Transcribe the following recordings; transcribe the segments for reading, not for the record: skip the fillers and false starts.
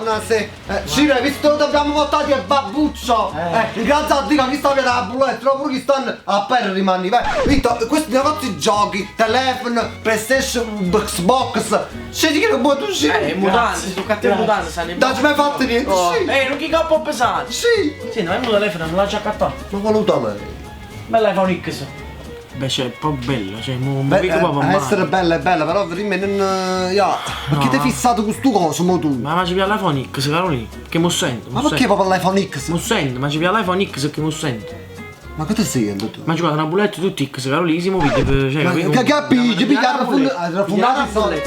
Buonasera. Ciro, hai visto dove abbiamo portato il babbuccio? Ringrazio a Dio che chi sta via la bulletta, però pure chi stanno a perdere rimani. Beh, Vito, questi negozi giochi, telefono, PlayStation, Xbox. Scegli che non puoi tu Ciro. Mutande, sono cattivi mutande, stanno in Non ci hai mai fatto niente, sì. Non chi coppa pesante. Sì. Sì, non è un telefono, non l'ha già accattato. Ma valuta lei. Bella iPhone X. Beh, cioè, è proprio bello, cioè, mo, mo Beh, mica proprio male. essere bella è bella, però dimmi non. Ya, perché ti hai fissato con sto coso, mo tu? Ma ci piace l'iPhone X, caro lì, che mo sento, Ma mo perché sento. proprio l'iPhone X? Mo sento, ma ci piace l'iPhone X che mo sento. Ma che ti senti tu? Ma giocato una bulletta tutti X, caro lì, si muove, cioè, Ma capito? che capisci? Piglia raffondati i soldi.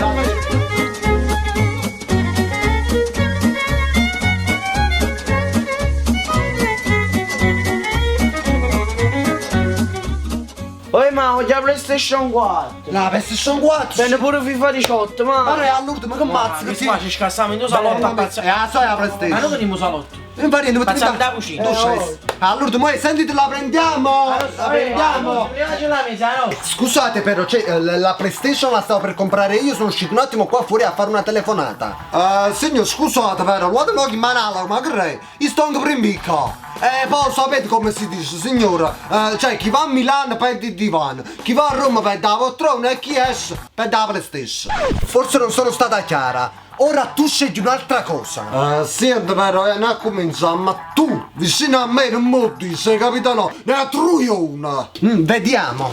Oi ma voglio la PlayStation 4. La PlayStation 4. Bene pure FIFA 18, ma. Ma è all'ultimo, che mazzo Che che qua ci scassiamo in due salotto a pazzare. Eh, la so è la Ma noi PlayStation. teniamo salotto. Non fa niente, Pazzare da cucina. Tu sei. All'ultimo, sentite, la prendiamo! La prendiamo! Ce la mesa, no? Scusate però, cioè, la PlayStation la stavo per comprare io, sono uscito un attimo qua fuori a fare una telefonata. Signor, scusate però, guarda mo che manala, ma che re? Io sto anche per mica. Poi sapete come si dice, signora? Cioè, chi va a Milano perde il divano, chi va a Roma perde la poltrona e chi esce perde la PlayStation. Forse non sono stata chiara. Ora tu scegli un'altra cosa. Senti però, non cominciamo, ma tu, vicino a me non mi dici, capito no? Ne attruio una. Vediamo.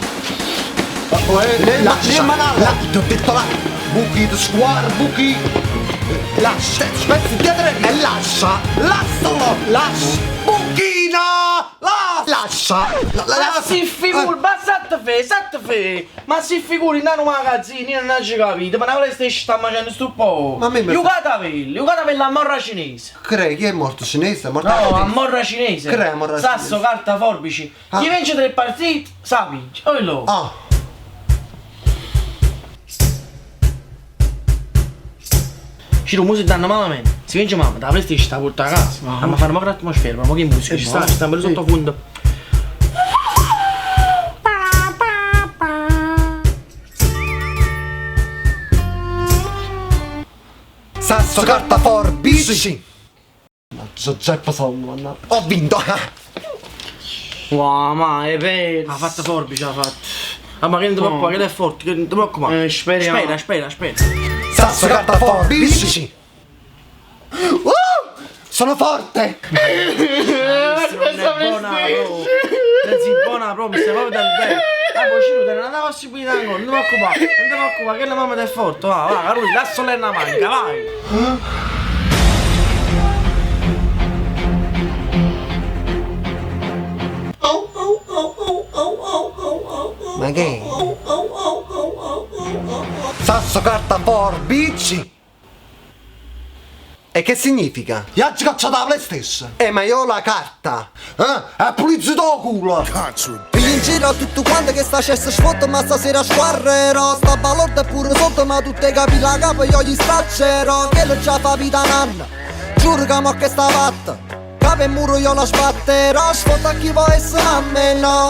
Lascia, la, ti ho detto la, buchi di squadra, buchi. Lascia, spezzi dietro e lascia, lascialo, lascia, buchino, la, lascia, la, la, Ma si figuri, ma sette fe, sette fe! Ma si figuri, in un magazzino, io non ho capito, ma la PlayStation sta mangiando sto po'. Ma a me mi Giocate a velle, giocate a velle a morra cinese. Crei, chi è morto cinese? È morto No, a cinese. morra cinese. Che è morra Sasso, cinese? carta, forbici. Ah. Chi vince tre partite, sa vince. Oh là. Ah. Ciro, mo si danno malamente. Si vince mamma, la PlayStation sta porta a casa. Ma fare una atmosfera, ma che musica ci sta, ci sta per sottofondo. Sasso, carta, forbici. Mannaggia, Geppa sonno, mannaggia. Ho vinto. Wow, ma è vero. Ha fatto forbice, ha fatto. Ah, ma che non ti preoccupare, che è forte, che non ti preoccupare. Speriamo. Spera, spera, spera. Sasso, carta, forbici. Sono forte. Questa buona, bro. Non si buona, bro, mi stai proprio dal bene. Ah, poi Ciro, te non ha la possibilità ancora, non ti preoccupare, non ti preoccupare, che la mamma è forte, va, va, lui, lasciala in manica, vai. Ma che? Sasso, carta, forbici. E che significa? Io ci cacciato la PlayStation. Ma io ho la carta. È pulizio do culo. Pigli in giro tutto quanto che sta cessa sfotta ma stasera squarrerò. Sta balorda è pure sotto ma tutte capi la capa io gli straccerò. Che lo già fa vita nanna, giuro che mo che sta fatta. Capo e muro io la sbatterò, sfotta chi vuole essere a me no.